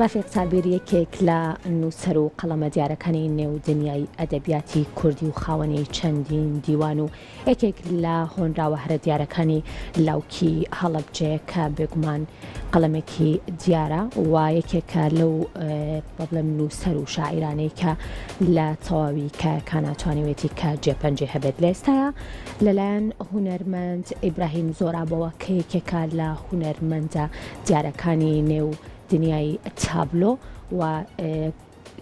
ڕەفیق سابیر یەکێک لە نووسەر و قەڵەمە دیارەکانی نێو دنیای ئەدەبیاتی کوردی و خاوەنی چەندین دیوان و یەکێک لە هۆنراوە هەرە دیارەکانی لاوکی هەڵەبجەیە کە بێگومان قەڵەمێکی دیارە و یەکێکە لەو بەڵێم نووسەر و شاعیرانەی کە لە تەواوی کایەکانا توانیوێتی کە جێپەنجەی هەبێت لە ئێستایا لەلایەن هونەرمەند ئیبراهیم زۆرابەوە کە یەکێکە لە هونەرمەندە دیارەکانی نێو دنیای تابلۆ و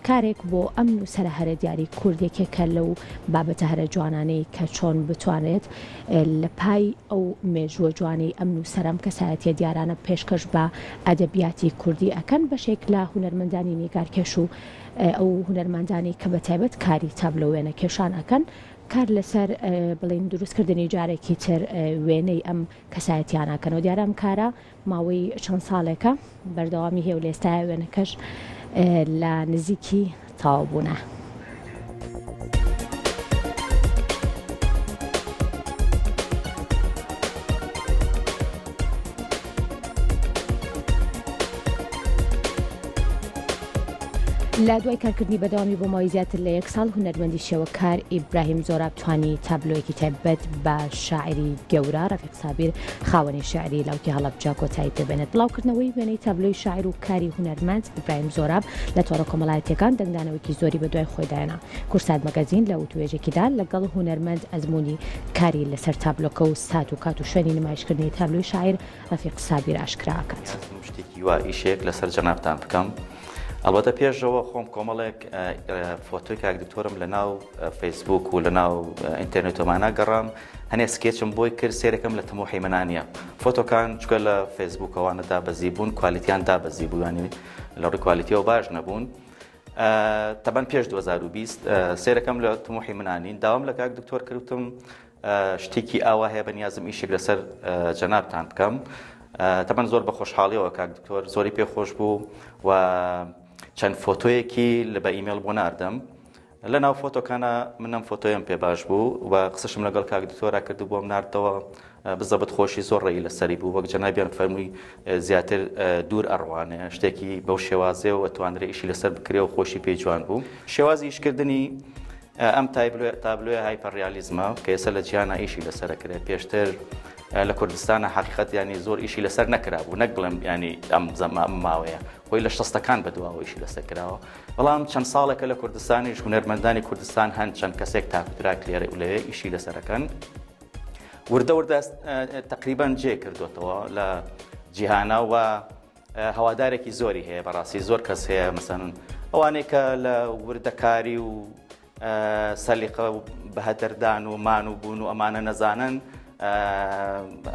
کارێک بۆ ئەم نووسەرە هەرە دیاری کورد یەکێکە لەو بابەتە هەرە جوانانەی کە چۆن بتوانرێت لە پای ئەو مێژووە جوانەی ئەم نووسەرەم کەسایەتیە دیارانە پێشکەش بە ئەدەبیاتی کوردی ئەکەن بەشێک لە هونەرمەندانی نیگارکێش و ئەو هونەرمەندانی کە بە تایبەت کاری تابلۆ وێنە کێشان ئەکەن کار لەسەر بڵین دروستکردنی جارێکی تر وێنەی ئەم کەسایەتیانە کەنەوە دیارە ئەم کارە ماوەی چەند ساڵێکە بەردەوامی هەیە و لە ئێستایا وێنەکەش لە نزیکی تەواو بوونە. لە دوای کارکردنی بەردەوامی بۆ ماوەی زیاتر لە یەک ساڵ هونەرمەندی شێوەکار ئیبراهیم زۆراب توانی تابلۆیەکی تایبەت بە شاعیری گەورە ڕەفیق سابیر خاوەنی شیعری لاوکی هەڵەبجە کۆتایی پێبێنێت. بڵاوکردنەوەی وێنەی تابلۆی شاعیر و کاری هونەرمەند ئیبراهیم زۆراب لە تۆڕە کۆمەڵایەتییەکان دەنگدانەوەیەکی زۆری بەدوای خۆیدا هێنا. کوردسات مەگەزین لە وتووێژێکیدا لەگەڵ هونەرمەند ئەزموونی کاری لەسەر تابلۆکە و سات و کات و شوێنی نمایشکردنی تابلۆی شاعیر ڕەفیق سابیر ئاشکرا ئەکات. شتێکی وا ئیشێک لەسەر جەنابتان بکەم. ئەڵبەتە پێشەوە خۆم کۆمەڵێک فۆتۆی کاک دکتۆرم لە ناو فەیسبوک و لە ناو ئینتەرنێتۆمانە گەڕام هەنێ سکێچم بۆی کرد سێرەکەم لە تەموحی منا نییە فۆتۆکان چکە لە فەیسبوکەوانە دابەزی بوون کوالیتیان دابەزی بووانی لە ڕووی کوالیتیەوە باش نەبوون تەبەن پێش 2020 سێرەکەم لە تموحی منانین داوام لە کاک دکتۆر کردم شتێکی ئاوا هەیە بە نیازم ئیشێک لەسەر جەنابتان بکەم تەبەن زۆر بە خۆشحاڵیەوە کاک دکتۆر زۆری پێخۆش بوو و چەند فۆتۆیەکی لە بە ئیمێڵ بۆ ناردم لە ناو فۆتۆکانا من ئەم فۆتۆیەم پێ باش بوو و قسەشم لەگەڵ کاک دکتۆرا کرد و بۆم ناردەوە بزەبت خۆشی زۆر ڕێی لەسەری بوو وەک جەنابیان فەرمووی زیاتر دوور ئەڕوانێ شتێکی بەو شێوازێ و ئەتوانرێ ئیشی لەسەر بکرێ و خۆشی پێی جوان بوو شێوازی ئیشکردنی ئەم تابلۆیە hyper realism ە کە ئێستا لە جیهانا ئیشی لەسەر کرێ پێشتر لە کوردستانە حقیقت ینی زۆر ئیشی لەسەر نەکرابوو نەک بڵێم ینی ئەم زەمە ماوەیە خۆی لە شەستەکان بەدواوە ئیشی لەسەر کراوە بەڵام چەند ساڵێکە لە کوردستانیش هونەرمەندانی کوردستان هەن چەند کەسێک تاکوتراک لێرە و لەوێ ئیشی لەسەرەکەن وردە وردە تقریبان جێ کردوتەوە لە جیهانە و هەوادارێکی زۆری هەیە بەڕاستی زۆر کەس هەیە مەسەن ئەوانەی کە لە وردەکاری و سەلیقە و بەهەدەردان و مان و بوون و ئەمانە نەزانن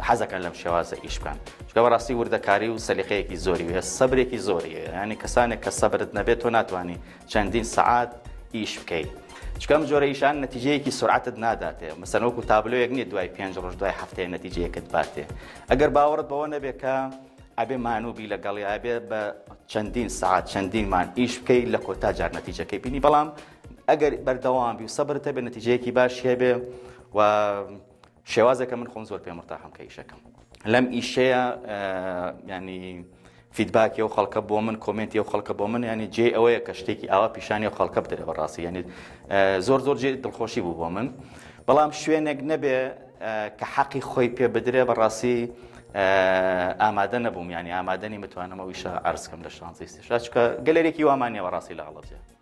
حەزەکەن لەم شێوازە ئیش بکەن چونکە بەڕاستی وردەکاری و سەلیقەیەکی زۆری هەیە سەبرێکی زۆری هەیە ینی کەسانێک کە سەبرت نەبێت تۆ ناتوانانی چەندین سەعات ئیش بکەیت چونکە ئەم جۆرە ئیشان نەتیجەیەکی سرعەتت ناداتێ مەسەن وەکو تابلۆیەک نییە دوای پێنج ڕۆژ دوای هەفتەیە نەتیجەیەکت باتێ ئەگەر باوەڕت بەوە نەبێت کە ئەبێ مانوبی لەگەڵی ئەبێ بە چەندین سعات چەندین مان ئیش بکەیت لە کۆتا جار نەتیجەکەی بینی بەڵام ئەگەر بەردەوام بی و سەبرت هەبێ نەتیجەیەکی باشی هەبێ و شێوازێکە من خۆم زۆر پێ مرتاحم کە ئیشەکەم لەم ئیشەیە ینی feedback ی ئەو خەڵکە بۆ من comment ی ئەو خەڵکە بۆ من ینی جێ ئەوەیە کە شتێکی ئاوا پیشانی ئەو خەڵکە بدرێ بەڕاستی ینی زۆر زۆر جێ دڵخۆشی بوو بۆ من بەڵام شوێنێک نەبێ کە حەقی خۆی پێ بدرێ بەڕاستی ئامادە نەبووم ینی ئامادەنی متوانم ئەو ئیشە عەرزکەم لە شانزەی سێشا چکە گەلەرێکی وامانە بەڕاستی لە هەڵەبجە.